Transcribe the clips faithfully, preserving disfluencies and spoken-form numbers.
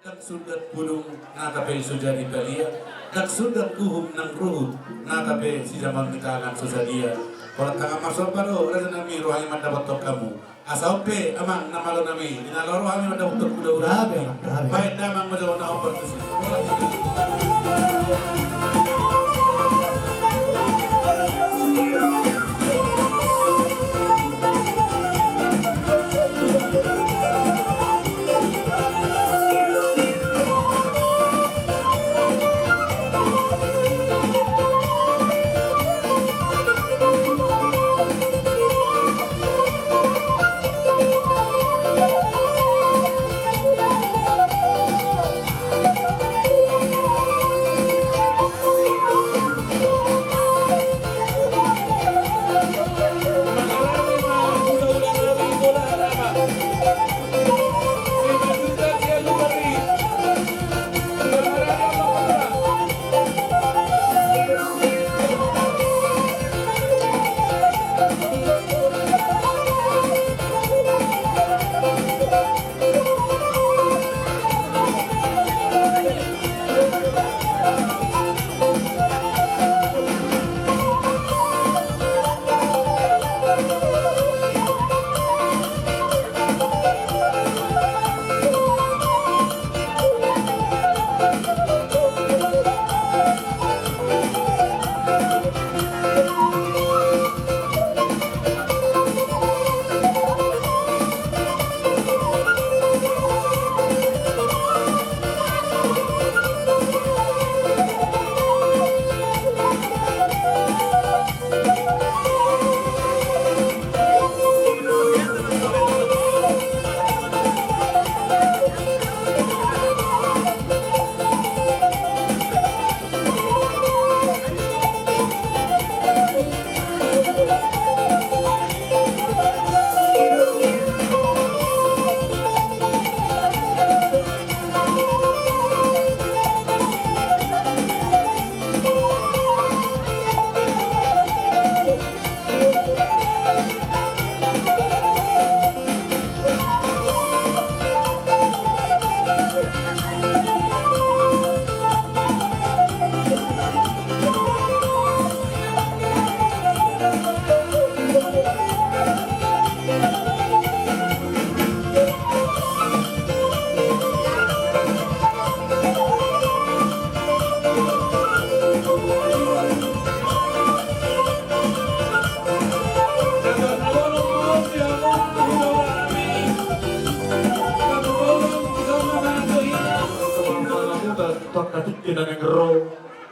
Ndang surgat pudung, nang pe so jadi palia. Ndang surgat uhum nang ruhut, nang pe sijaman ni tangan so sadia. Holan tangan marsomba do, raja nami, roha i mandapothon hamu. Asa on pe, amang na malo nami, di na laho roha nami mandapothon hula-hula. Baen damang ma jo na hombar tusi.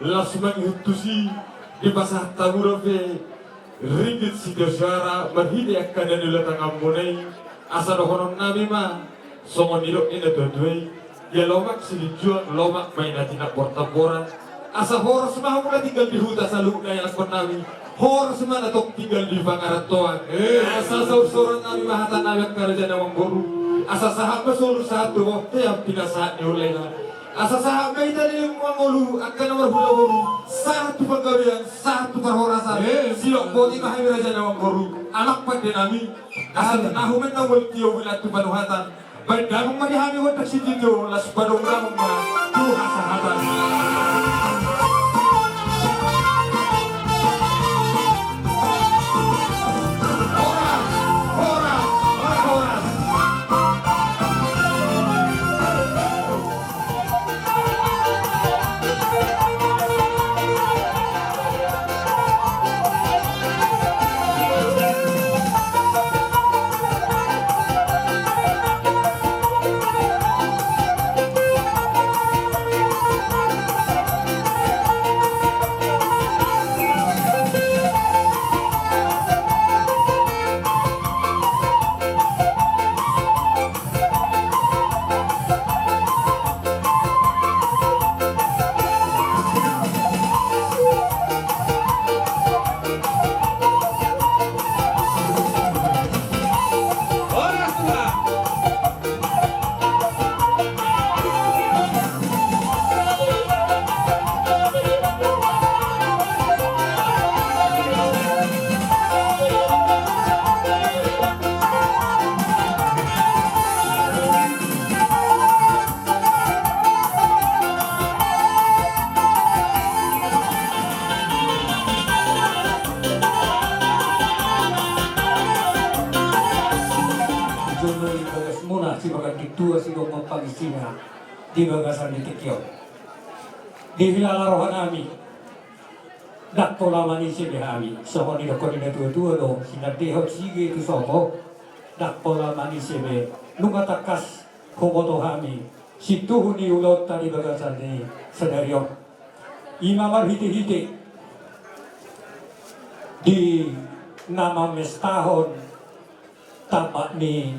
Las mangihut tusi, dipasahat hamu dope ringgit sitio soara marhite angka na niula tanganmuna i. Asa dohonon nami ma songon nidok ni na tua-tua i: Ia lomak silinjuang, lomak ma i na tinambor-tamboran. Asa horas ma hamu na tinggal di huta saluhutna, ianakhon nami, horas ma na tong tinggal di pangarantoan. Asa saursaur nami ma hata nami angka raja na mamboru. Asa sahat ma solu sahat tu bontean pinasahat ni hulahula. Asa sahat ma hita di lingkungan ngolu, angka na marhula boru, sahat tu panggabean, sahat tu parhorasan. Sidok boti ma hami raja na mamboru, anak pande nami. Asa tinahu ma na umbahen tio, bilat tu panuhatan. Baen damang ma di hami gondang sitio, laos padomu damang ma tu hasahatan. Isina di bagasan ni tingki on. Dihilala rohanami, ndang pola manise be hami. Songon nidok ni natuatua do, sinandehon sige tu sopo, ndang pola manise be. Nunga tangkas huboto hami situhu ni ulaonta di bagasan ni sadari on. I ma marhitehite di na mamestahon tambak ni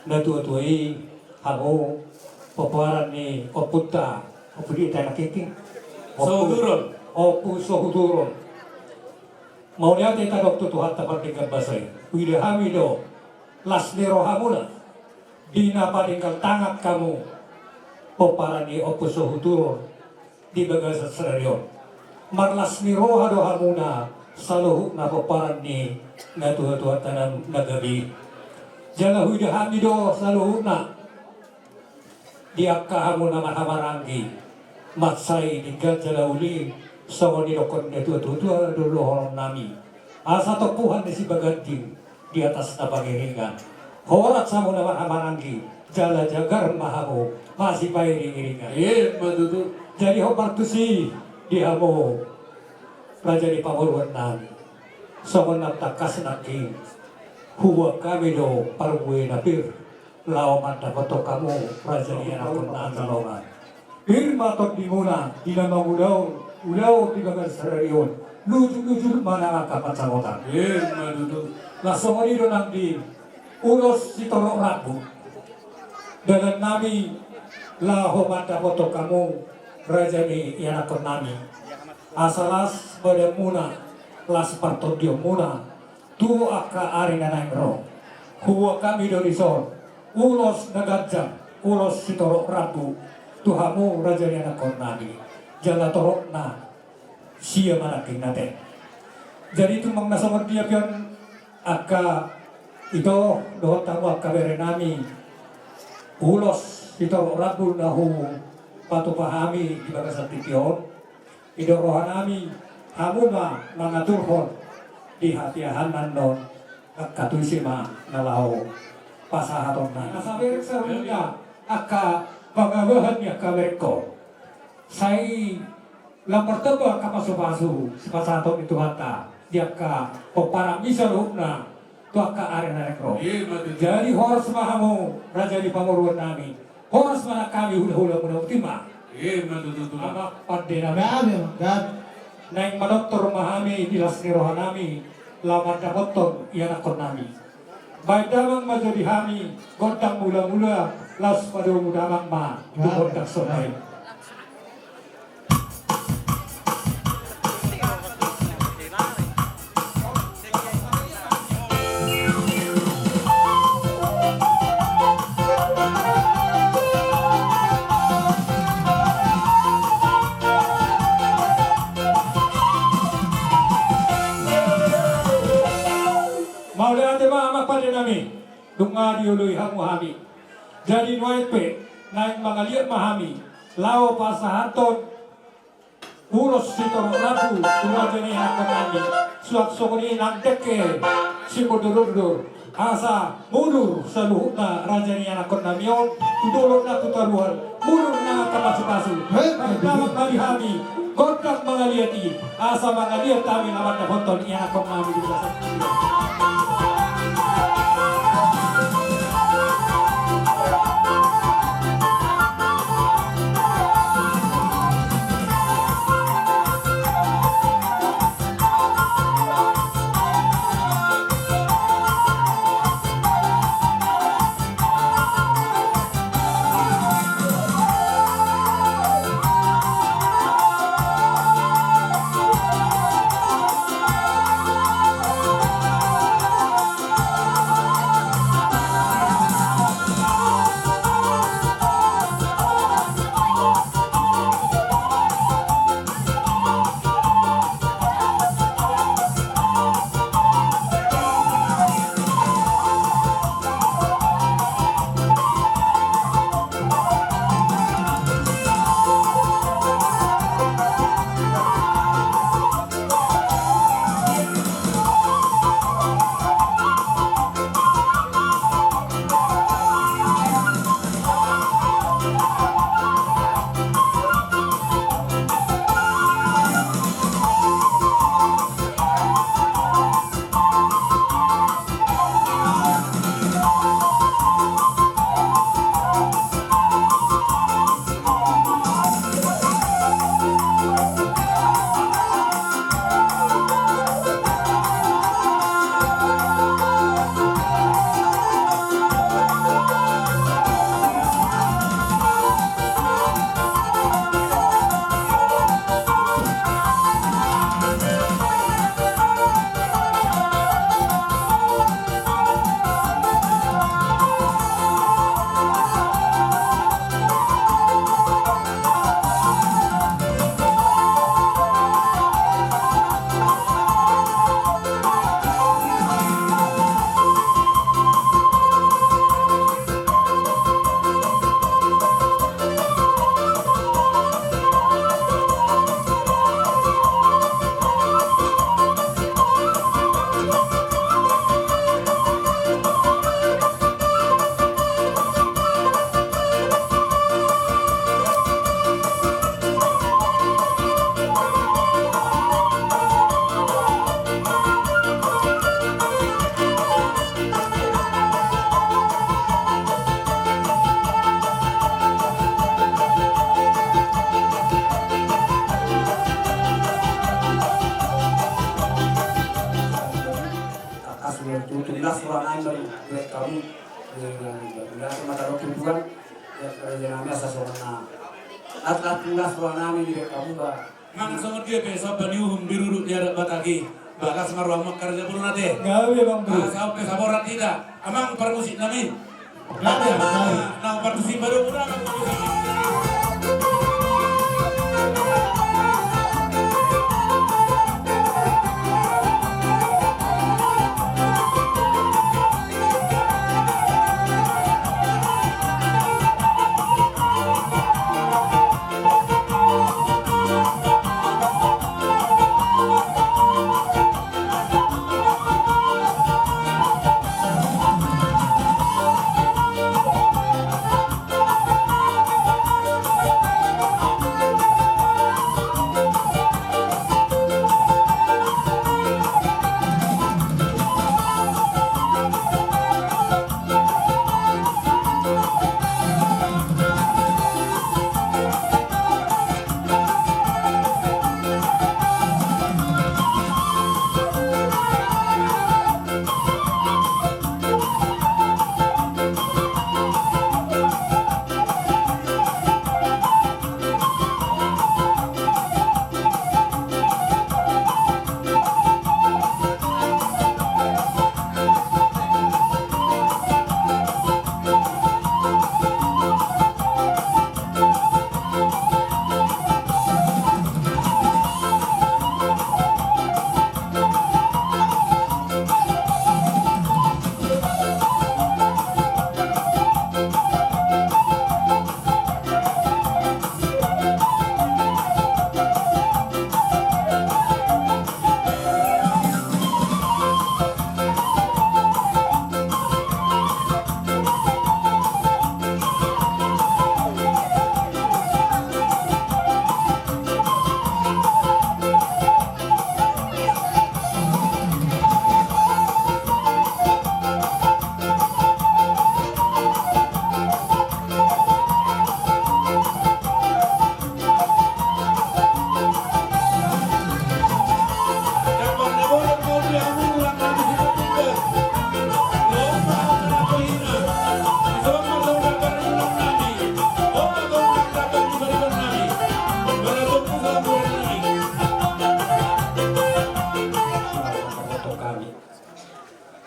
natuatua i, hamu pomparan ni ompunta, ompu di ita na kiki. Ompu Sohudurol. Ompu Sohudurol. Mauliate tadok tu Tuhanta pardenggan basa i. Huida hami do las ni rohamuna di na padenggan tangan hamu pomparan ni Ompu Sohudurol di bagasan sadari on. Marlas ni roha do hamuna saluhutna pomparan ni natuatuanta na gabe i. Jala huida hami do saluhutna di angka hamu na marhahamaranggi, mansai denggan jala uli, songon nidok ni natuatua do dohononnami. Asa tompuan ni Sibaganting di atas na pangiringan. Horas hamu na marhahamaranggi, jala jagar ma hamu masipairingiringan. Emma tutu. Jadi hombar tusi di hamu raja ni pamoruonnami. Songon na tangkas nangkin, huboan hami do parbue na pir laho mandapothon hamu raja ni anakkonnami. Pir ma tondimuna di na mangulahon ulaon di bagasan sadari on. Lujur-lujur ma nang angka pansamotan. Emma tutu. Las songon i do nang di ulos sitorop rambu dalannami laho mandapothon hamu raja ni anakkonnami. Asa las badanmuna, las partondionmuna tu angka ari na naeng ro. Huboan hami do dison ulos na ganjang, ulos sitorop rambu tu hamu raja ni anakkonnami. Jala toropna sia ma nangkin na ten. Jadi tumang na songon dia pe on angka ito dohot hamu angka berenami, ulos sitorop rambu na hupatupa hami di bagasan tingki on. Didok rohanami, hamu ma mangaturhon di hatiahan annon, angka tusi ma na laho pasahatonna. Asa bereng saluhutna angka pangabahan ni angka berengkon. Sai lam martamba angka pasupasu sipasahaton ni Tuhanta di angka pomparanmi saluhutna tu angka ari na naeng ro. Emma tutu. Jadi horas ma hamu raja ni pamoruonnami. Horas ma nang hami hulahulamuna, boti ma. Emma tutu. Amang pandenami. Gabe, gabe. Naeng manortor ma hami di las ni rohanami laho mandapothon ianakkonnami. Baen damang ma jo di hami gondang mulamula, laos padomu damang ma tu gondang sonai. Mauliate ma amang pandenami. Nunga dioloi hamu hami. Jadi nuaeng pe naeng mangaliat ma hami laho pasahathon ulos sitorop rambu tu raja ni anakkonnami. Suang songon i nang dengke simundur-undur, asa mundur saluhutna raja ni anakkonnami on tu dolok na tu toruan. Mundur nang angka pasupasu. Baen damang ma di hami gondang mangaliat i, asa mangaliat hami laho mandapothon ianakkonnami di bagasan. Langsung mata roti bulan. Ya, kerja nami asa songon na. Atlas tulas roha nami di Kabupaten. Manang songon dia pe somba ni uhum di ruruk ni adat Batak i. Bagas ma rohamu mangkarja, Bro, ate. Gabe, Bang Bro. Asa on pe saborat hita. Amang parmusik nami. Gabe, gabe. Nang partusi baru muna.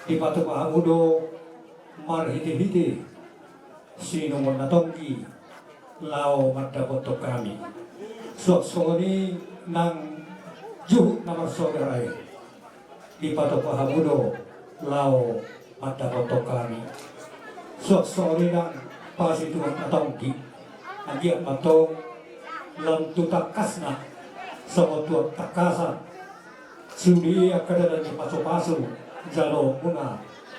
Dipatupa hamu do marhitehite sinuman na tonggi laho mandapothon hami. Suang songon i nang juhut na marsaudara i, dipatupa hamu do laho mandapothon hami. Suang songon i nang pasituhon na tonggi, anggiat ma antong lam tu tangkasna songon tuak tangkasan. Sude angka dalan ni pasupasu jaloonmuna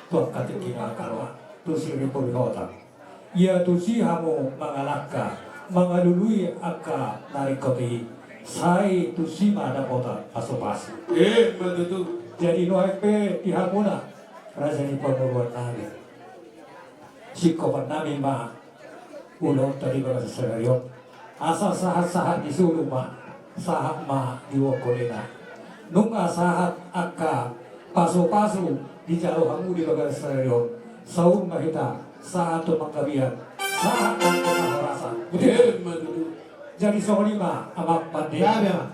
tu angka tingki na angka roha, tu si Rimbun Hotang. Ia tusi hamu mangalangka mangalului angka na ringkot i, sai tusi ma dapotan pasupasu. Emma tutu. Jadi nuaeng pe di hamuna raja ni pamoruan nami, singkopan nami ma ulaonta di bagasan sadari on. Asa sahat-sahat ni solu ma, sahat ma di uang kolena. Nunga sahat angka pasupasu dijalo hamu di bagasan sadari on, saur ma hita sahat tu panggabean, sahat ma tu parhorasan. Emma tutu. Jadi songon i ma, Amang Pande. Gabe, Amang.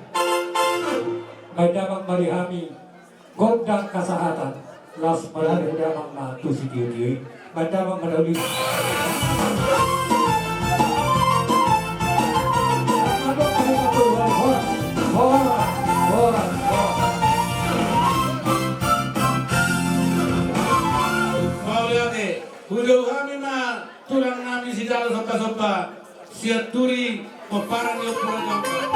Baen damang ma di hami gondang hasahatan, laos marende damang ma tu sitiotio i. Baen damang ma daoli. Horas, horas, horas. Mauliate, hudok hami ma tulang nami sijalo somba-somba. Sian turi pomparan ni Ompu Raja Ampat.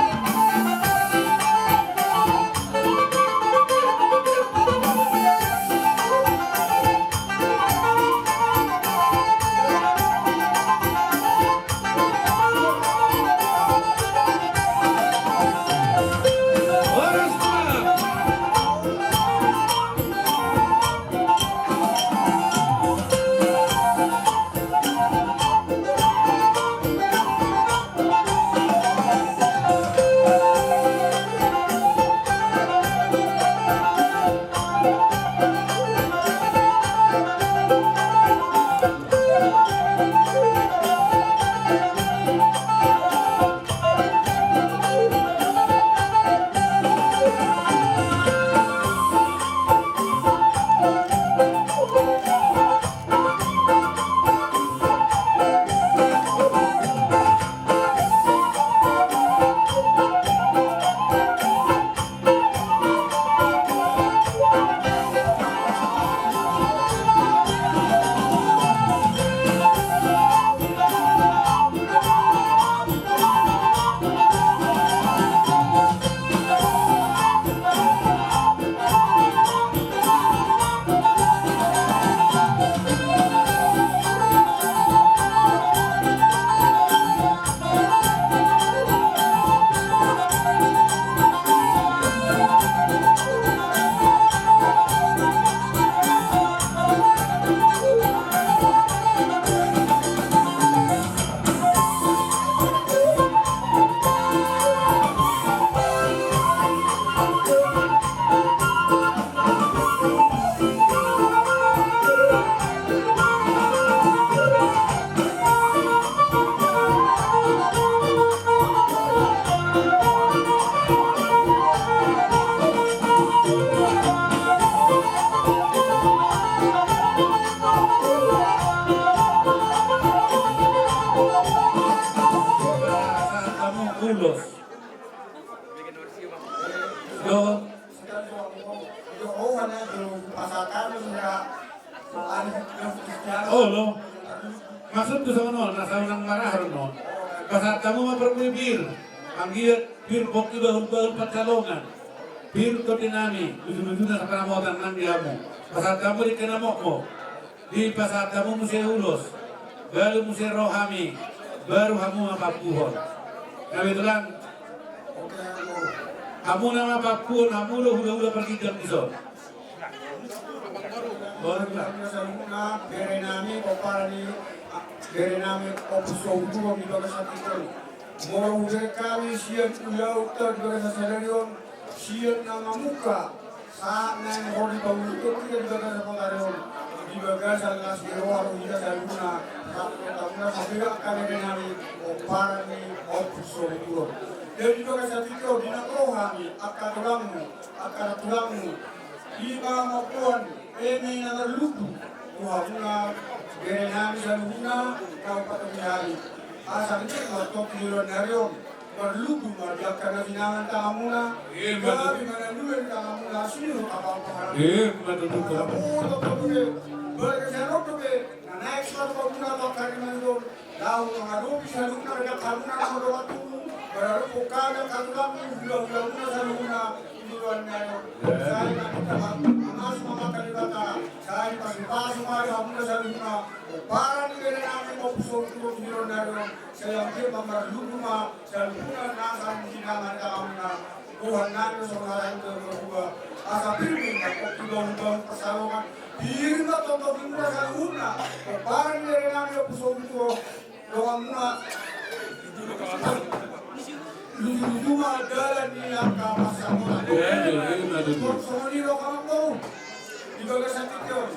Horas ma. Ulos. Dohot. Olo. Maksudhu songon on, asa unang marahar on. Pasahat hamu ma parbue pir. Anggiat pir pongki bahulbahul pansalongan. Pir tondinami, ujungjungna sapanamotan nang di hamu. Pasahat hamu dengke na mokmok. Dipasahat hamu muse ulos, baru muse ro hami, baru hamu ma pampuhon. Na betulan, hamu nama pampuhon, hamu do hulahula parginjang dison. Bere nami, pomparan ni bere nami, Ompu Sohuturo di bagasan tingki on. Molo hubereng hami sian ulaonta di bagasan sadari on, sian na mamungka sahat na naeng ro di paulunta hita di bagasan sadari on, di bagasan las ni roha do hita saluhutna. Rap dohot hamuna sahat angka bere nami, pomparan ni Ompu Sohuturo. Jadi di bagasan tingki on, di na ro hami angka tulangmu, angka tulangmu, i ma mamboan eme na marlubu tu hamuna bere nami saluhutna na hupatongi hami. Asa ringkot ma tongtong di joloan ni ari on, marlubu ma di angka na binahen tanganmuna. Ima tutu. Gabe ma na niluluan tanganmuna, asi ni roha pahamarangmuna. Ima tutu. Asa molo tongtong be, bagasan on dope na naeng sipatongamuna tu angka ari na ro on, laho mangadopi saluhutna, rajanghamuna na mandongani tubu, maradophon hami angka tulangmu, hulahulamuna saluhutna di joloan ni ari on. Sai ma hita ma, mamasu ma tu Debata, sai pasupasu ma di hamuna saluhutna, pomparan ni bere nami Ompu Sohuturo di joloan ni ari on, sai anggiat ma marlubu ma saluhutna na naeng sipatongamuna. Tuhan nami songon hata ni natua-tua, asa pir ma tongtong di bahulbahul pansalongan, pir ma tongtong di hamuna saluhutna, pomparan ni bere nami Ompu Sohuturo, donganmuna. Lujuluju ma dalan ni angka pansamotan. Ima tutu. Songon i do amangboru. Di bagasan tingki on,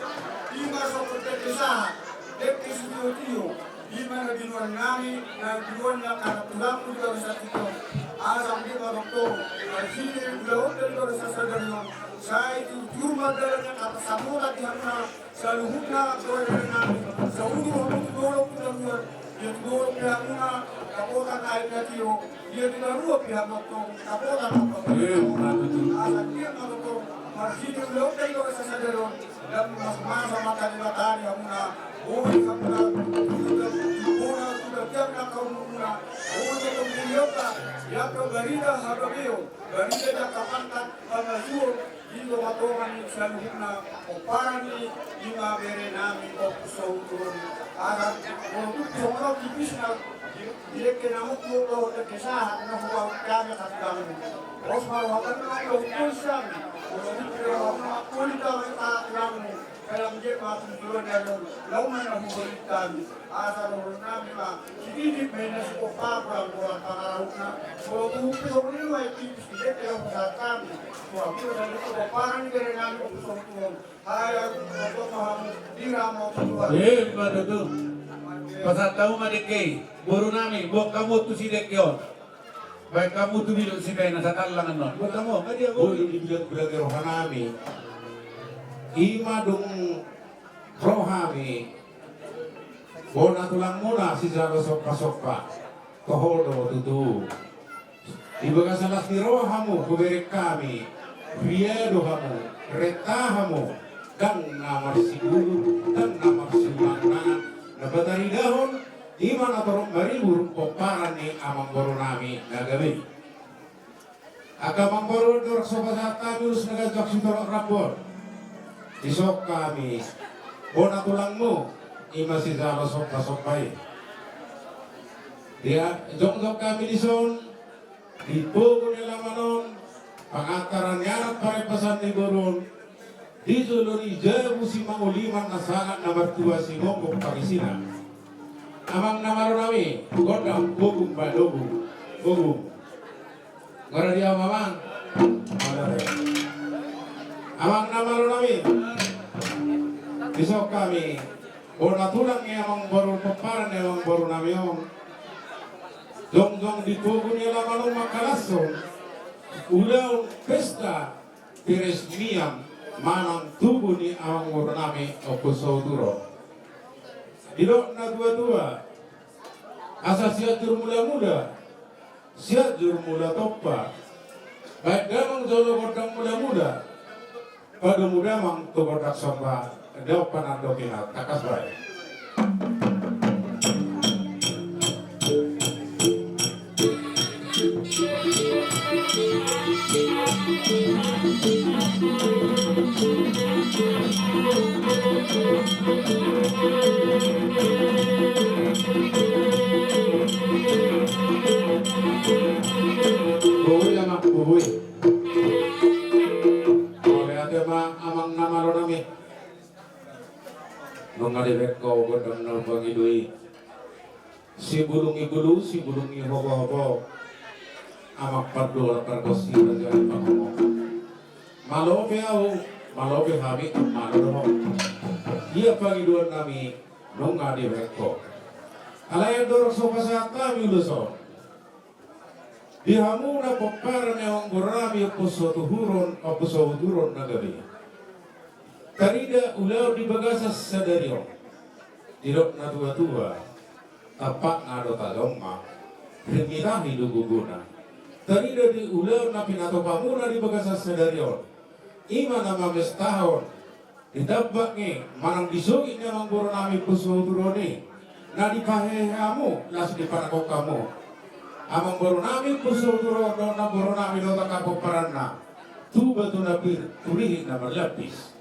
ima songon dengke sahat, dengke sitiotio, ima na binoan nami, na binoan ni angka tulangmu di bagasan tingki on. Asa anggiat ma tongtong, marhite ulaonta di bagasan sadari on, sai turtur ma dalan ni angka pansamotan di hamuna saluhutna, bere nami, saudur hamu tu dolok tu toruan, ia tu dolok pe hamuna dapotan aek na tio, ia tu toruan pe hamu tongtong dapotan aek na tio. Ima tutu. Asa anggiat ma tongtong, marhite ulaonta di bagasan sadari on, dang mamasu-masu ma tu Debata di hamuna, boi hamuna, tu, tu, tu, bona, tu, tu, tu, tu, angka umurmuna, boi tongtong di hamuna, di angka barita hagabeon, barita di angka pangkat, pangasuon, di tongatonga ni saluhutna, pomparan ni, ima bere nami Ompu Sohuturo. Asa, molo tung songon on tipisna, di, di dengke na mokmok dohot dengke sahat na hupasahat hami angka tulangmu. Pos ma roha hami dohot pos hami, molo tung roha hami dohot pos hami angka tulangmu. Sai anggiat ma tu joloan ni ari on, laho ma na huhori hami. Asa dohonon nami ma, sititi ma na sipompa, golang-golang pangarahutna. Molo tung pe songon i ma, i tipis di dengke na hupasahat hami tu hamu saluhutna, pomparan ni bere nami Ompu Sohuturo. Haha, tongtong ma hamu, dira ma tu Tuhan. Ima tutu. Pasahat hamu ma dengke i, boru nami, boan hamu tusi dengke on. Baen hamu tu bilut sipena satallang annon. Boan hamu, nga dia boru? Boi dibilang-bilangi roha nami. Ima dung ro hami, bona tulangmuna sijalo somba-somba. Toho do tutu. Di bagasan las ni roha hamu hubereng hami, ria do hamu, renta hamu, dang na marsigulu, dang na marsiulang-ulangan, na pataridahon, ima na torop maribur, pomparan ni amangboru nami na gabe i. Angka amangboru, dorang so pasahat hami ulos na ganjang sitorop rap on. Dison hami, bona tulangmu, ima sijalo somba-somba i. Dia, jongjong hami dison, di pogu ni alaman on, pangantaran ni anak, parempasan ni boru on, di jolo ni jabu simangoliman na sahat na martua simonggop parisina. Amang na malo nami, gondang, bogung ma dogu, bogung. Molo di amang, amang. Amang na malo nami. Dison hami, bona tulang ni amangboru, pomparan ni amangboru nami on. Jongjong di pogu ni alaman on mangkalashon ulaon pesta peresmian manang tubu ni amangboru nami Ompu Sohuturo. Didok na tua-tua, asa sian jur mula-mula, Sianjur Mula Tompa. Baen damang jolo gondang mula-mula. Padomu damang tu gondang somba. Dao panandok ina, tangkas baen. Boi amang, boi. Mauliate ma amang na malo nami. Nunga dibaen ho gondang na umpangido i. Sibulung ni bulu, sibulung ni hobo-hobo. Amang Pandola pargonsi raja ni pangomo. Malo pe ahu, malo pe hami, malo do ho. Ia pangidoan nami nunga dibaen ho. Alai andorang so pasahat hami ulos on. Di hamu na pomparan ni amangboru nami Ompu Sotuhuron, Ompu Sotuhuron na gabe. Tarida ulaon di bagasan sadari on. Didok na tua-tua, tampakna do tajom ma, ringkot tahi do gogona. Tarida di ulaon na pinatupa muna di bagasan sadari on. I ma na mamestahon. Ditambak ni manang disogit ni amangboru nami Ompu Sotuhuron i, na dipahehe hamu, laos dipanangkok hamu. Amangboru nami Ompu Sotuhuron dohot namboru nami dohot angka pomparanna, tuba tu na pir, tu rihit na marlapis.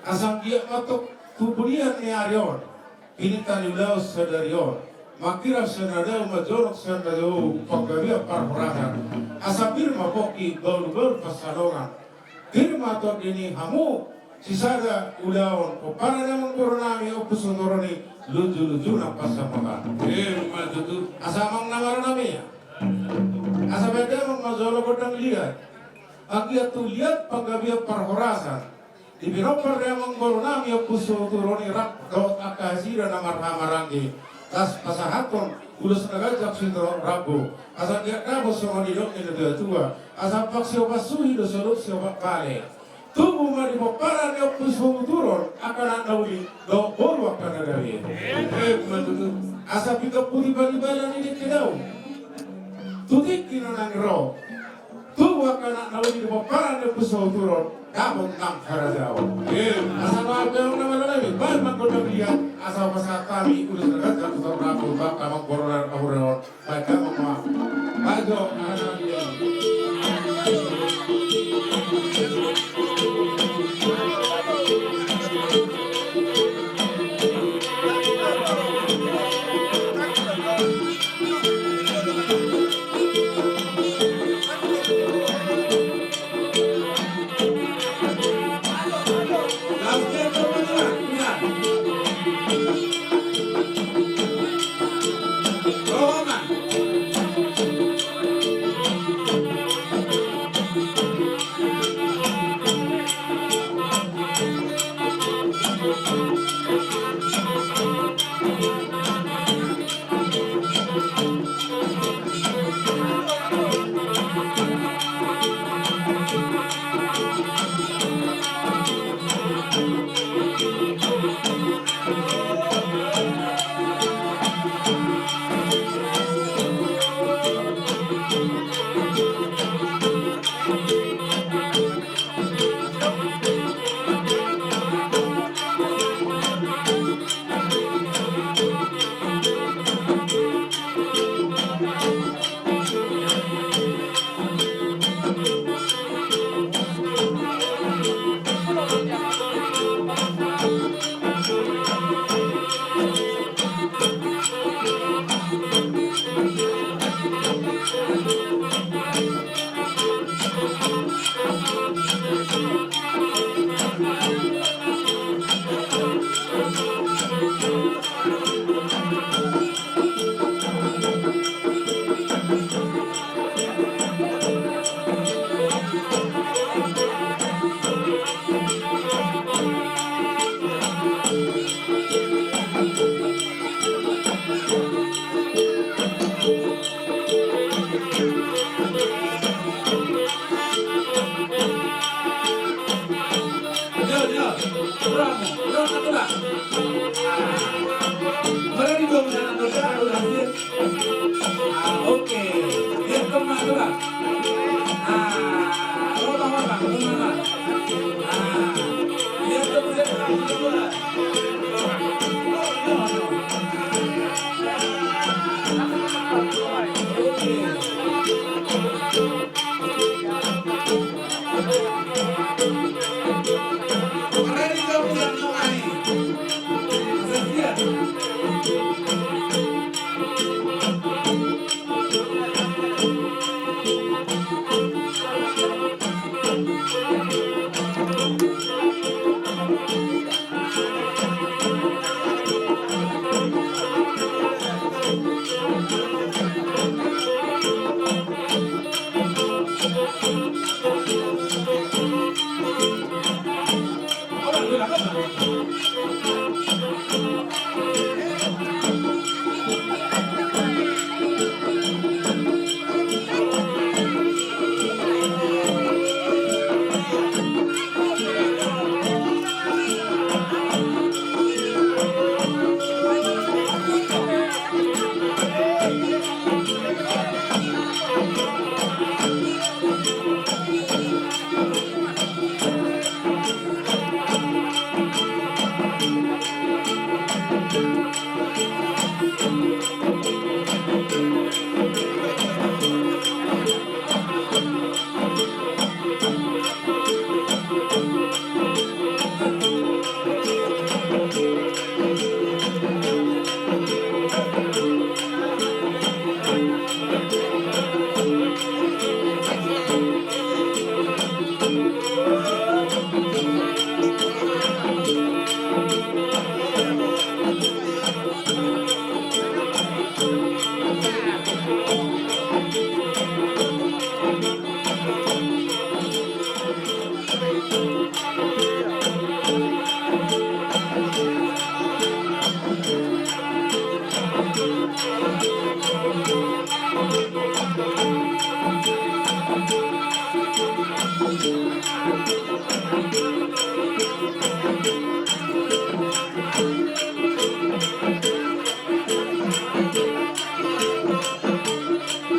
Asa anggiat ma tong tu bulian ni ari on, pinta ni ulaon sadari on, manghiras sian na dao, manjolok sian na jou, panggabean parhorasan. Asa pir ma pongki, bahulbahul pansalongan. Pir ma tondi ni hamu sisada ulaon pomparan ni amangboru nami Ompu Sotuhuron i, lunju-lunjuna pansamotan. Emma tutu. Asa amang na malo nami, asa baen damang ma jolo gondang liat. Anggiat tu liat panggabean parhorasan di pinompar ni amangboru nami Ompu Sotuhuron i rap dohot angka nasida na marhahamaranggi, laos pasahathon ulos na ganjang sitorop rambu. Asa anggiat dapot songon nidok ni na tua-tua. Asa ampang siopat suhi do solu siopat bale. Tubu ma di pomparan ni Ompu Sotuhuron angka anak na uli dohot boru angka na gabe. Emma tutu. Asa piga pudi bali bala ni dengke dao. Tu tingki na naeng ro. Tubu angka anak na uli di pomparan ni Ompu Sotuhuron, dapot nang harajaon. Asa baen damang na malo nami, baen ma gondang liat, asa pasahat hami ulos na ganjang sitorop rambu tu angka amangboru na hurang on. Baen damang ma. Baen jo, anak na uli.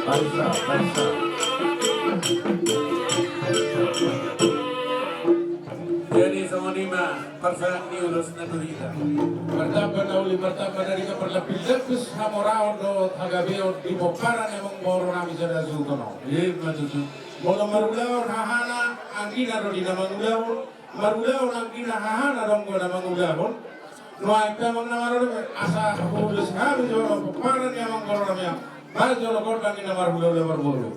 Bangsa, bangsa. Jadi songon i ma parsahit ni ulos na tu hita. Martamba na uli, martamba na denggan, marlapis-lapis hamoraon dohot hagabeon di pomparan ni amangboru nami sada suhut on. Ima tutu. Molo marulaon hahana anggina do di na mangulahon, marulaon anggina hahana do anggo na mangulahon. Nuaeng pe amang na marulaon, asa huulos hami jolo pomparan ni amangboru nami, baen jolo gondang ni na marhulahula marboru.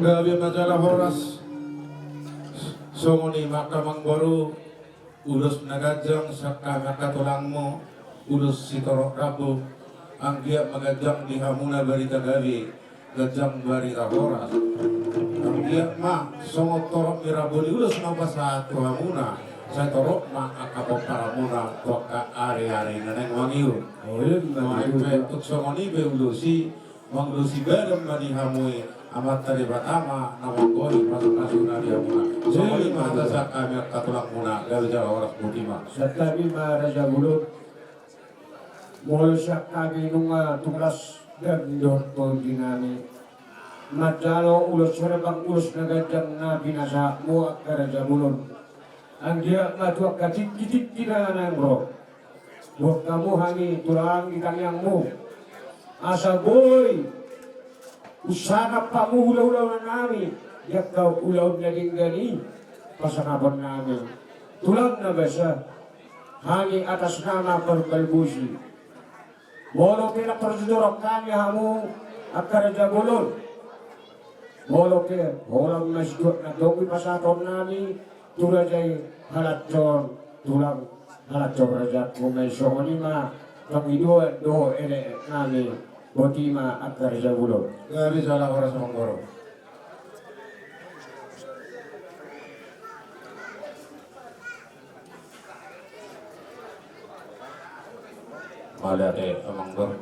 Gabe ma jala horas. Songon i ma angka amangboru, ulos na ganjang sian hami angka tulangmu, ulos sitorop rambu. Anggiat ma ganjang di hamuna barita gabe, ganjang barita horas. Anggiat ma songon torop ni rambu ni ulos na hupasahat tu hamuna, sai torop ma angka pomparanmuna tu angka ari-ari na naeng mangihut. Tung songon i pe ulos i, mangulosi badan ma di hamu i, Amanta Debata ma na manggohi pasupasu na di hamuna. Songon i ma hata sian hami angka tulangmuna, gabe jala horas, botima. Santabi ma Raja Bolon. Molo sian hami nunga tung las dam dohot tondi nami manjalo ulos herbang, ulos na ganjang na pinasahatmu angka Raja Bolon. Anggiat ma tu angka tingki-tingki na naeng ro, boan hamu hami tulang di tangiangmu, asa boi husangaphon hamu hula-hula nami di angka ulaon na denggan i pasangapon nami. Tulang na basa, hami atas nama Parbalbusi. Molo pe na parjujur hami hamu angka Raja Bolon, molo pe holan ma situak na tonggi pasahaton nami tu raja i, halanjon tulang, halanjon raja, molo songon i ma Pangidoan dohot elek nami, boti ma angka raja bolon. Gabe jala horas amangboru. Mauliate amangboru.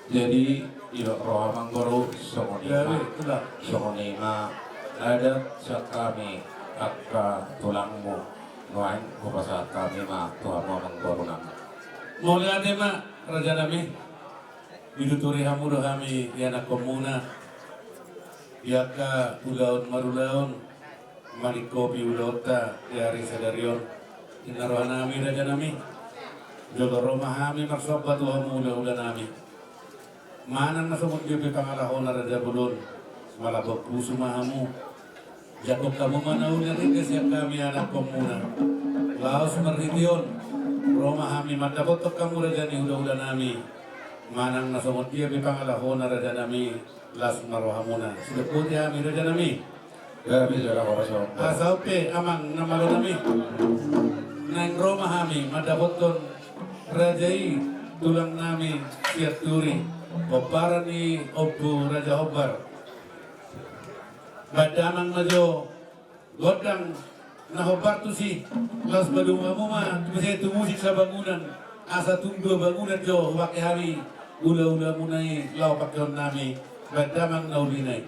Jadi, didok roha amangboru, songon i ma, songon i ma adat sian hami angka tulangmu. Nuaeng hupasahat hami ma tu hamu amangboru nami. Mauliate ma raja nami. Dituturi hamu do hami ianakkonmuna di angka ulaon marulaon, malingkopi ulaonta di ari sadari on. Ninna roha nami raja nami, jolo ro ma hami marsomba tu hamu hulahula nami. Manang na songon dia pe pangalahona raja bolon, malambok pusu ma hamu. Jangkon hamu ma na uli na denggan sian hami ianakkonmuna. Laos marhite on ro ma hami mandapothon hamu raja ni hulahula nami. Manang na songon dia pe pangalahona raja nami, las ma rohamuna. Sidok boti hami raja nami. Gabe jala horas amangboru. Asa on pe amang na malo nami, naeng ro ma hami mandapothon raja i, tulang nami Sianturi, pomparan ni Ompu Raja Hombar. Baen damang ma jo gondang na hombar tusi, laos padomu hamu ma tusi tu musik sabangunan, asa tung dua bangunan jo hupangke hami hulahulamuna i laho pangkeon nami. Baen damang na ulina i.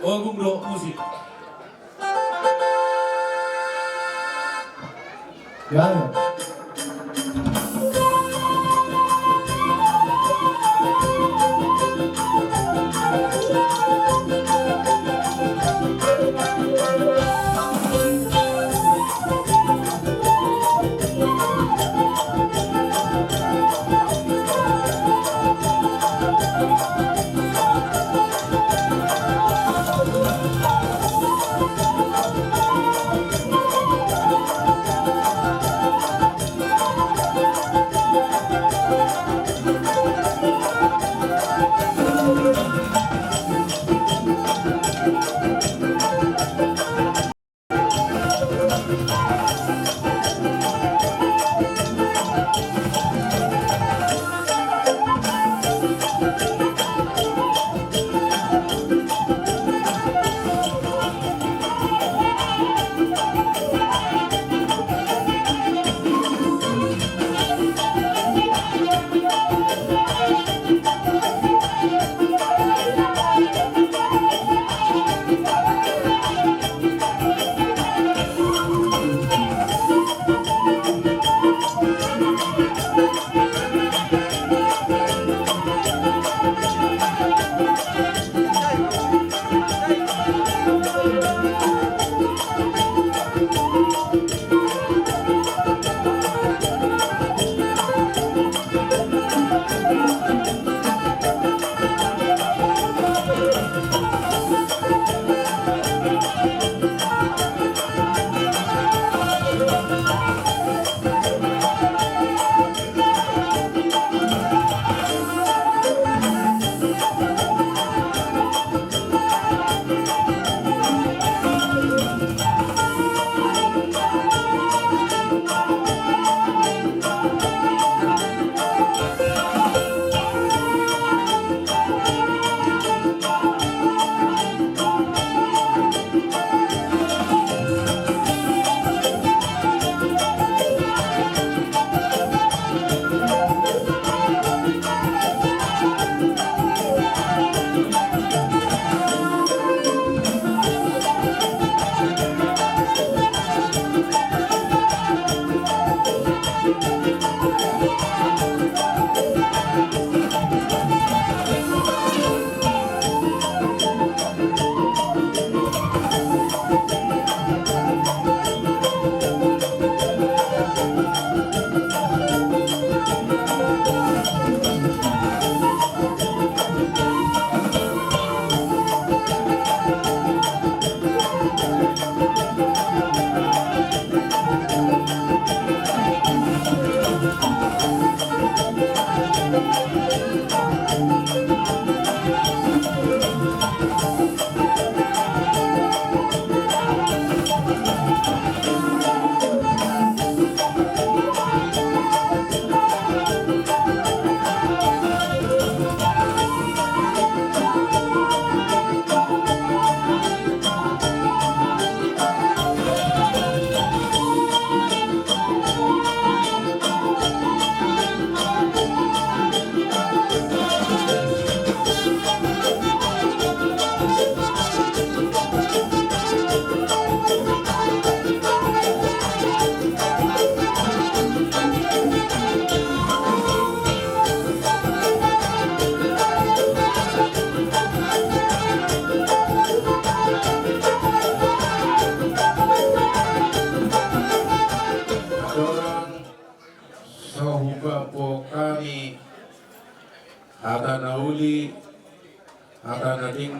Ogung do musik.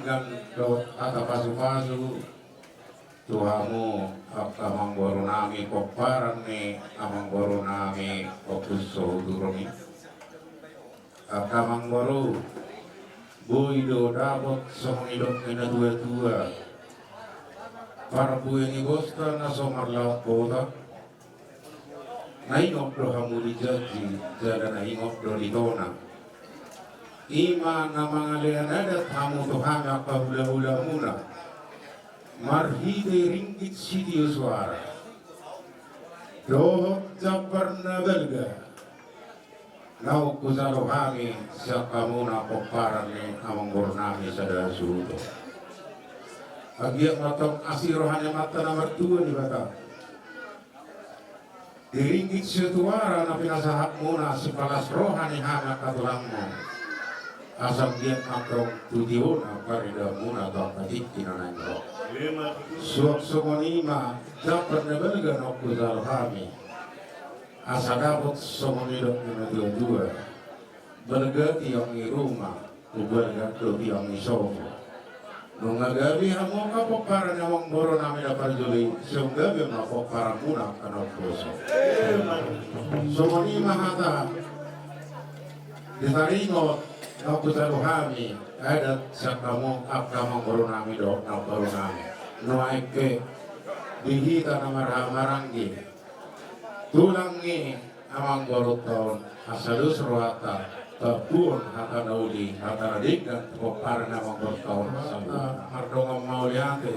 Denggan dohot hata pasupasu tu hamu angka amangboru nami, pomparan ni amangboru nami Ompu Sohuturu i. Angka amangboru, boi do dapot songon nidok ni natuatua. Parbue ni bosta na so marlaok bota, na ingot do hamu di janji, jala na ingot do di tona. I ma na mangalean adat hamu tu hami angka hulahulamuna, marhite ringgit sitio suara dohot jambar na balga. Naung hujalo hami sian hamuna pomparan ni amangboru nami sada suhut on. Anggiat ma tong asi roha ni Amanta na martua Debata. Di ringgit sitio suara na pinasahatmuna, sipalas roha ni hami angka tulangmu. Asa anggiat ma tong tu tiona paridaonmuna tu angka tingki na naeng ro. Suang songon i ma jambar na balga naung hujalo hami. Asa dapot songon nidok ni natuatua. Balga tiang ni ruma, umbalga do tiang ni sopo. Nunga gabe hamu angka pomparan ni amangboru nami na parjolo i, sai gabe ma pomparanmuna angka na umposo. Songon i ma hata di taringot naung hujalo hami adat sian hamu angka amangboru nami dohot namboru nami. Nuaeng pe di hita na marhahamaranggi, tulang ni amangborunta on, asa dos rohanta tampuhon hata na uli, hata na denggan tu pomparan ni amangborunta on. Saluhutna mardongan mauliate.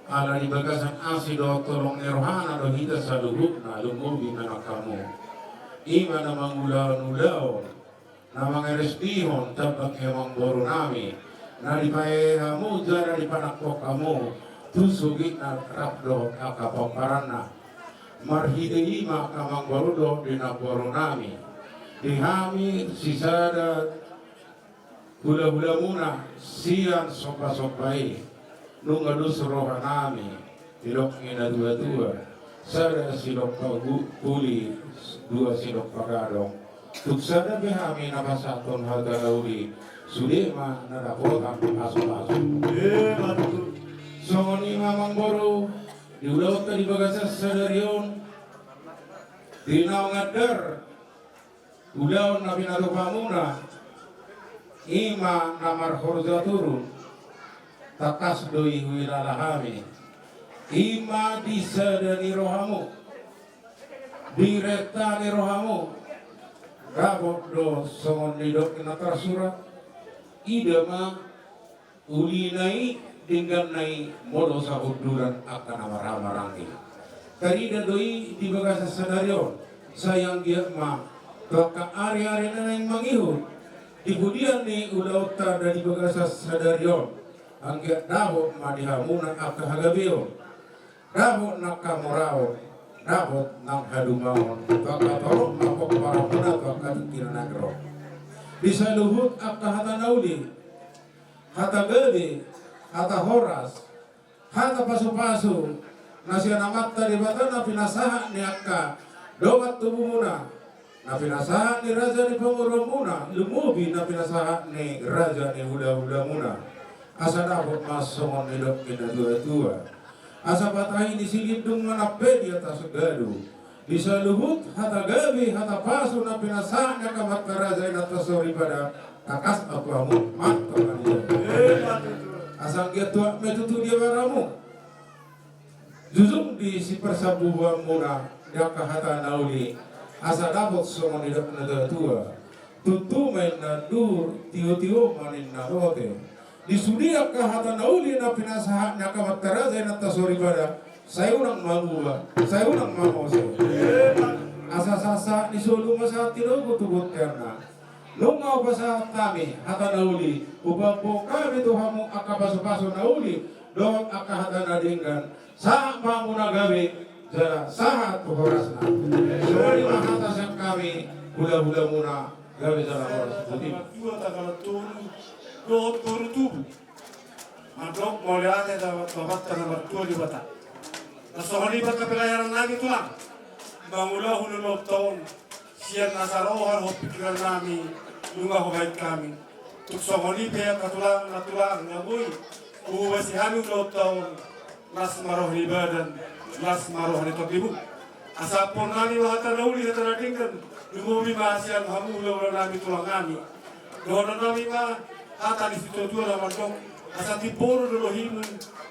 Ala di bagasan asi dohot holong ni rohana do hita saluhutna, lumobi ma nang hamu. I ma na mangulahon ulaon, na mangarestihon tambak ni amangboru nami, na dipahehe hamu jala dipanangkok hamu tu sugitna rap dohot angka pomparanna. Marhite i ma angka amangboru dohot di namboru nami, di hami sisada hulahulamuna sian sombasomba i, nunga dos roha nami, didok ni natuatua, sada silompa gu-, huli, dua silompa gadong. Tung sada pe hami na pasahathon hata na uli, sude ma na dapotan pasupasu. Emma tutu. Songon i ma amangboru, di ulaonta di bagasan sadari on, di naung andar ulaon na pinatupa muna, i ma na marhorja turun, tangkas do i huhilala hami, i ma di sada ni rohamu, di renta ni rohamu, dapot do songon nidok na tarsurat, ida ma ulina i, dengganna i, molo sahundulan angka na marhahamaranggi. Tarida do i di bagasan sadari on, sai anggiat ma tu angka ariari na naeng mangihut, di pudian ni ulaonta na di bagasan sadari on, anggiat dapot ma di hamuna angka hagabeon. Dapot nang hamoraon, dapot nang halumaon, tu angka torop na pomparanmuna tu angka tingki na naeng ro. Di saluhut angka hata na uli, hata gabe, hata horas, hata pasupasu, na sian Amanta Debata na pinasahat ni angka dongan tubumuna, na pinasahat ni raja ni pamoruonmuna, lumobi na pinasahat ni raja ni hulahulamuna. Asa dapot ma songon nidok ni natuatua. Asa patahi ni silindung manampe di atas gadu. Di saluhut hata gabe, hata pasu na pinasahat ni angka amanta raja inanta soripada, tangkas ma tu hamu, mantong ma di hamu. Asa anggiat tuak ma i tutu di abaramu. Jujung di siparsambubuanmuna di angka hata na uli, asa dapot songon nidok ni natuatua. Tutu ma ninna anduhur, tiotio ma ninna bote. Di sude angka hata na uli na pinasahat ni angka amanta raja inanta soripada, sai unang manguba, sai unang mamose. Asa sahat ni solu ma sahat ni togu tu bonteanna. Nunga hupasahat hami hata na uli, hupaboa hami tu hamu angka pasupasu na uli dohot angka hata na denggan. Sahat ma hamu na gabe, jala sahat tu horasna. Songon i ma hata sian hami hulahulamuna, gabe jala horas. Boti ma. Dua tanggal tolu dohot tolu tubu. Mandok mauliate tu Amanta na martua Debata. Na songon i ma angka pelayanan nami tulang, mangulahon ulaonta on, sian nasa roha dohot pingkiran nami, nunga hubahen hami. Tung songon i pe angka tulang, na tulang na boi huobasi hami ulaonta on, las ma roha ni badan, las ma roha ni tondi. Asa ampoon nami ma hata na uli, hata na denggan, lumobi ma sian hamu hulahula nami, tulang nami. Dohonon nami ma hata ni situatua na mandok: Asa timbo do lolohimu,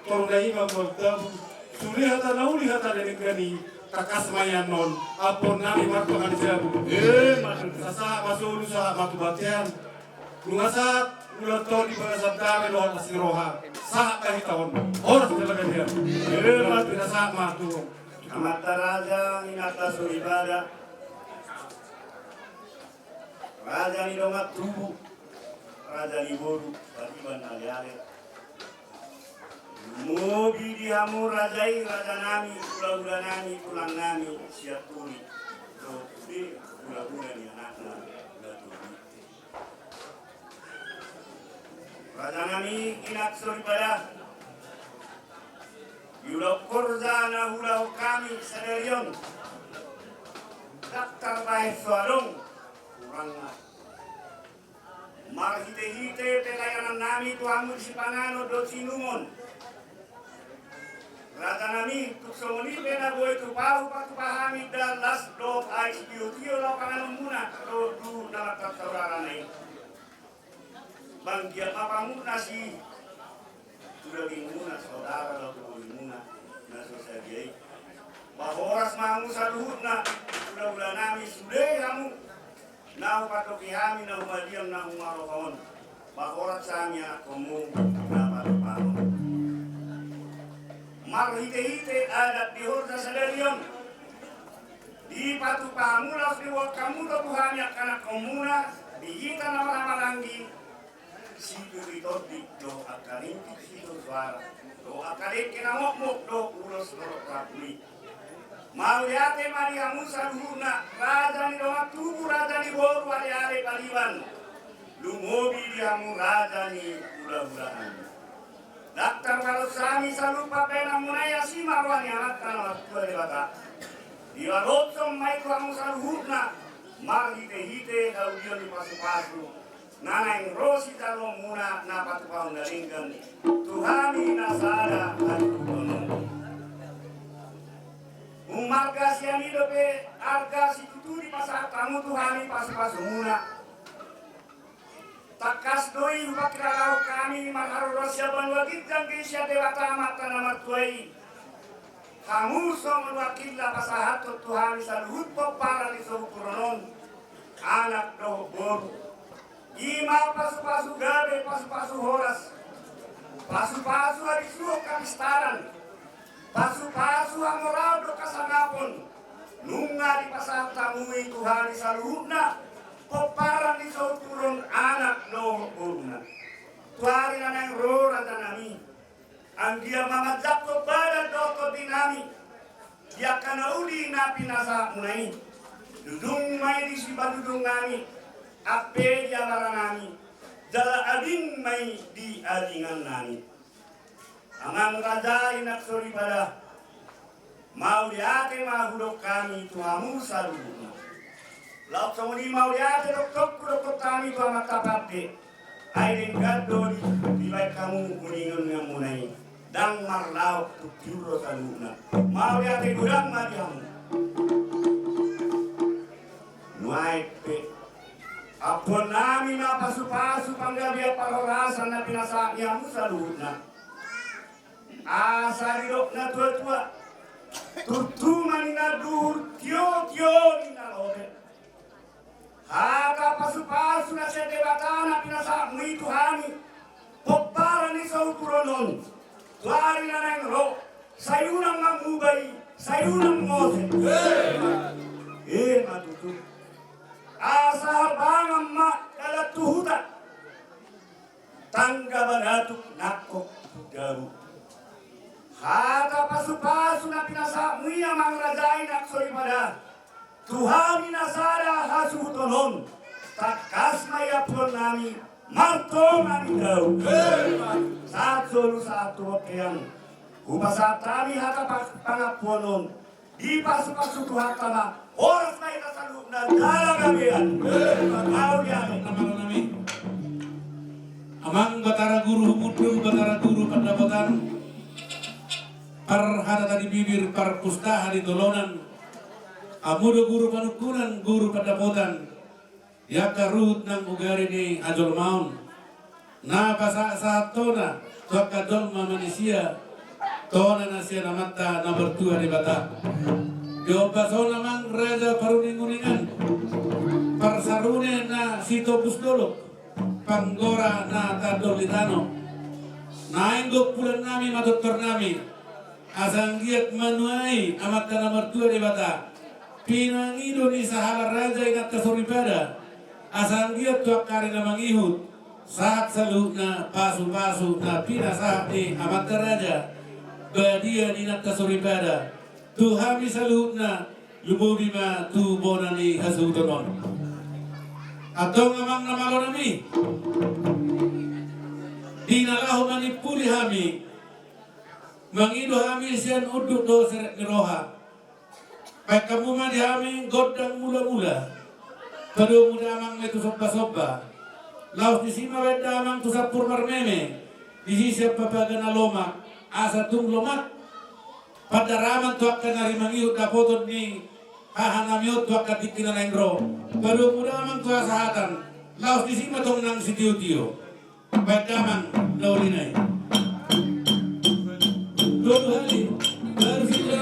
toru na i ma mardabu. Sude hata na uli, hata na denggan i, tangkas ma i annon, ampoon nami martonga ni jabu. Ima tutu. Sahat ma solu, sahat ma tu bontean. Nunga sahat ulaonta on di bagasan dame dohot las ni roha. Sahat ma hita on. Horas jala gabe. Ima tutu. Sahat ma tu amanta raja, inanta soripada, raja ni dongan tubu, raja ni boru, pariban, aleale. Lumobi di hamu raja i, raja nami, hulahula nami, tulang nami, Sianturi, dohot sude hulahula ni anakna, Hulatubu. Raja nami, inanta soripada, di ulaon horja na huulahon hami sadari on, ndang tarbahen so adong hurangna. Marhitehite pelayanan nami tu hamu di sipanganon dohot siinumon, raja nami, tung songon i pe na boi tupa hupatupa hami ndang las dohot aek sitiotio laho panganonmuna dohot duhut na martarsaudarana i. Ba anggiat ma pamungkas i tu dagingmuna, saudara dohot bohimuna na so sadia i. Ba horas ma hamu saluhutna, hulahula nami, sude hamu na hupandoki hami na humaliang na humaroha on. Ba horas hami anakkonmu na patupahon. Marhitehite adat di horja sadari on, dipatupa hamu laos diboan hamu do tu hami angka anakkonmuna, di hita na marhahamaranggi, sipir ni tondi dohot angka rintik sitio suara, dohot angka dengke na mokmok dohot ulos na rap-rap i. Mauliate ma di hamu saluhutna, raja ni dongan tubu, raja ni boru, aleale, pariban. Lumobi di hamu raja ni hulahula nami. Ndang tarbalos hami saluhut pambahenanmuna i, asi ma roha ni Amanta na martua Debata. Dibalos ma i tu hamu saluhutna, marhitehite haulion ni pasupasu na naeng ro sijaloonmuna na patupahon na denggan tu hami na sada hasuhuton on. Ummarga sian i dope arga situtu dipasahat hamu tu hami pasupasumuna. Tangkas do i hupangkilalahon hami marharoroan sian banua ginjang, sian Debata Amanta na martua i. Hamu songon wakilna pasahathon tu hami saluhut pomparan ni sahuturon on, anak dohot boru. I ma pasupasu gabe, pasupasu horas, pasupasu habisuhon hapistaran, pasupasu hamoraon dohot hasangapon. Nunga dipasahat hamu i tu hami saluhutna pomparan ni sahuturon, anak dohot boruna. Tu ari na naeng ro, raja nami, anggiat ma manjangkon badan dohot tondi nami di angka na uli na pinasahatmuna i. Dudung ma i di sipadudung nami, ampe di abara nami, jala ading ma i di adingan nami. Amang raja, inang soripada, mauliate ma hudok hami tu hamu saluhutna. Laos songon i mauliate dokdok hudokkon hami tu amanta pande. Ai denggan do di, dibaen hamu uninguninganmuna i, ndang marlaok tu tiur do saluhutna. Mauliate godang ma di hamu. Nuaeng pe, ampuon nami ma pasupasu panggabean parhorasan na pinasahat ni hamu saluhutna. Asa didok na tuatua, turtu ma ninna duhur, tiotio ninna lote. Hata pasupasu na sian Debata na pinasahatmu i tu hami pomparan ni sahuturon on, tu ari na naeng ro, sai unang mangubai, sai unang mose. Ima tutu. Asa harbangan ma dalan tu huta, tangga banatuk nangkok tu dabu. Hata pasupasu na pinasahatmu i, amang raja, inang soripada, tu hami na sada hasuhuton on, tangkas ma i ampuon nami martonga ni dabu. Sahat solu sahat tu bontean. Hupasahat hami hata pa-, pangampuon on. Dipasupasu Tuhanta ma, horas ma hita saluhutna jala gabean. Mauliate. Amang Batara Guru Humundung, Batara Guru Pandapotan, parhata di bibir, parpustaha di tolonan, hamu do guru panungkunan, guru pandapotan, di angka ruhut nang ugari ni hajolmaon, na pasahatsahat tona tu angka jolma manisia, tona na sian Amanta na martua Debata. Di ombas on amang raja paruninguningan, parsarune na sitopus dolok, panggora na tandol di tano. Naeng gompulan nami, matortor nami, asa anggiat manuai Amanta na martua Debata pinangido ni sahala raja inanta soripada, asa anggiat tu angka ari na mangihut sahat saluhutna pasupasu na pinasahat ni amanta raja, badia ni inanta soripada, tu hami saluhutna, lumobi ma tu bona ni hasuhuton on. Antong amang na malo nami, di na laho manimpuli hami, mangido hami sian unduk dohot serep ni roha. Baen hamu ma di hami gondang mulamula. Padomu damang ma i tu sombasomba. Laos disi ma baen damang tu sampur marmeme, disi sian papaga na lomak, asa tung lomak. Pandaraman tu angka na ri mangihut dapoton ni hahanami on tu angka tingki na naeng ro. Padomu damang tu hasahatan, laos disi ma tong nang sitiotio. Baen damang na uli nai. Tolu hali, baru sitio.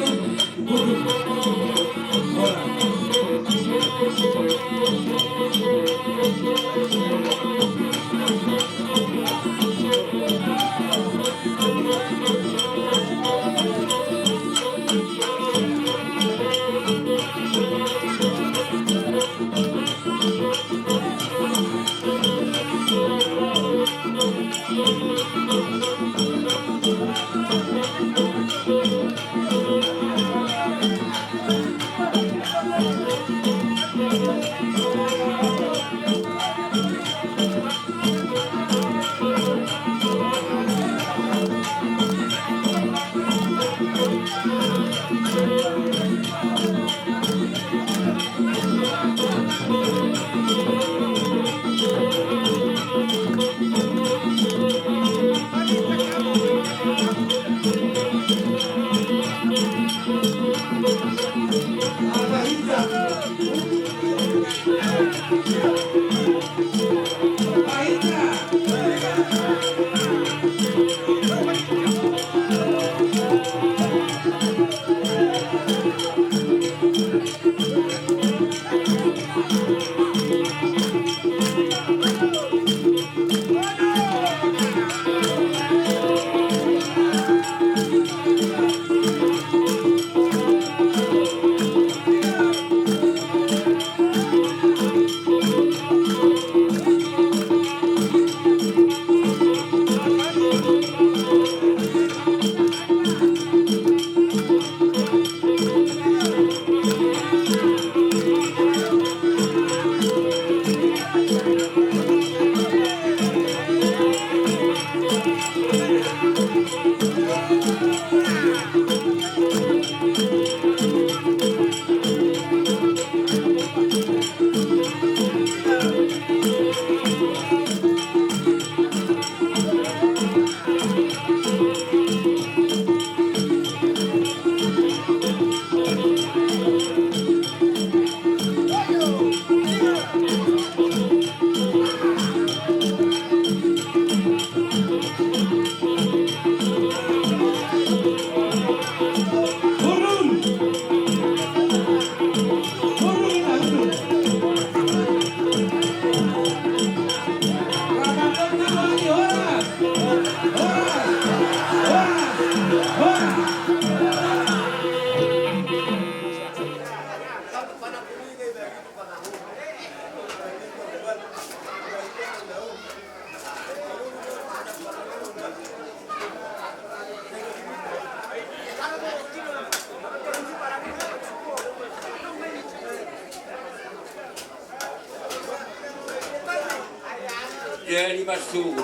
Jadi marsugut.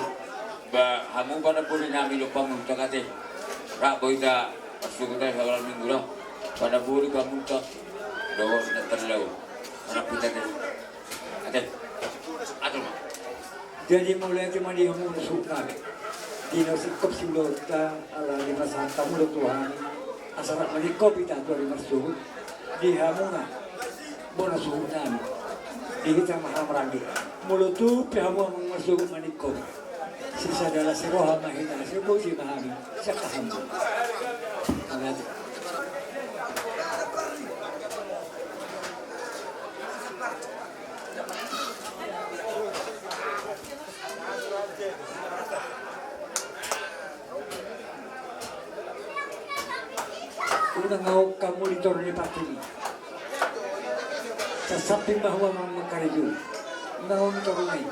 Ba hamu panamboli nami dohot pamuntak ate. Rap do hita marsugut ate, sabalas minggu do. Panamboli, pamuntak dohot na tarlumobi. Rap hita ate. Ate. Atur ma. Jadi mauliate ma di hamu na suhut nami. Di na singkop siulaonta ala dipasahat hamu do tu hami asa rap maningkop hita tu ari marsogot. Di hamuna bona suhut nami, di hita ma hamu ranggi. Molo tung pe hamu amang marsogot maningkop, sisada las ni roha ma hita, sai botima hami sian hamu. Mauliate. Unang aok hamu di toru ni parti i. Sasamping ma hamu amang mangkarejo. Unang aok di toru nai.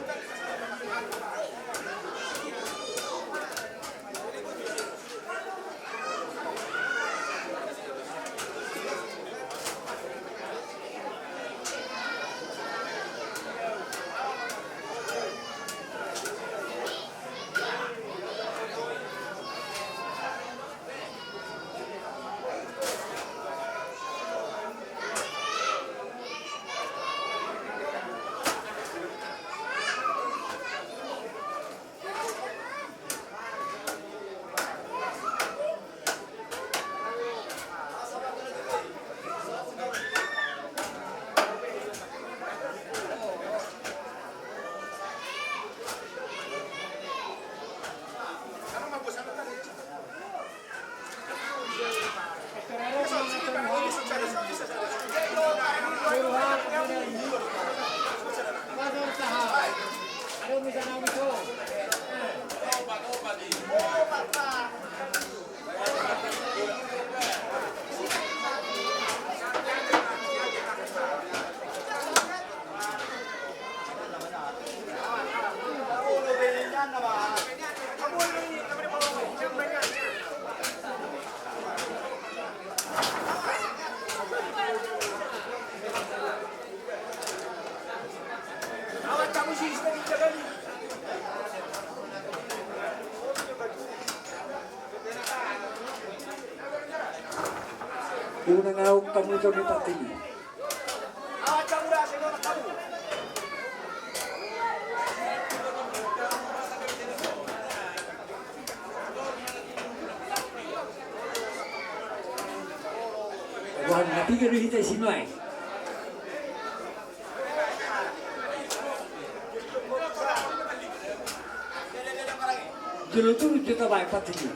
Unang aok hamu di toru ni parti i. Wah, na piga do hita i sinuai. Jolo turun jo tabaen parti i.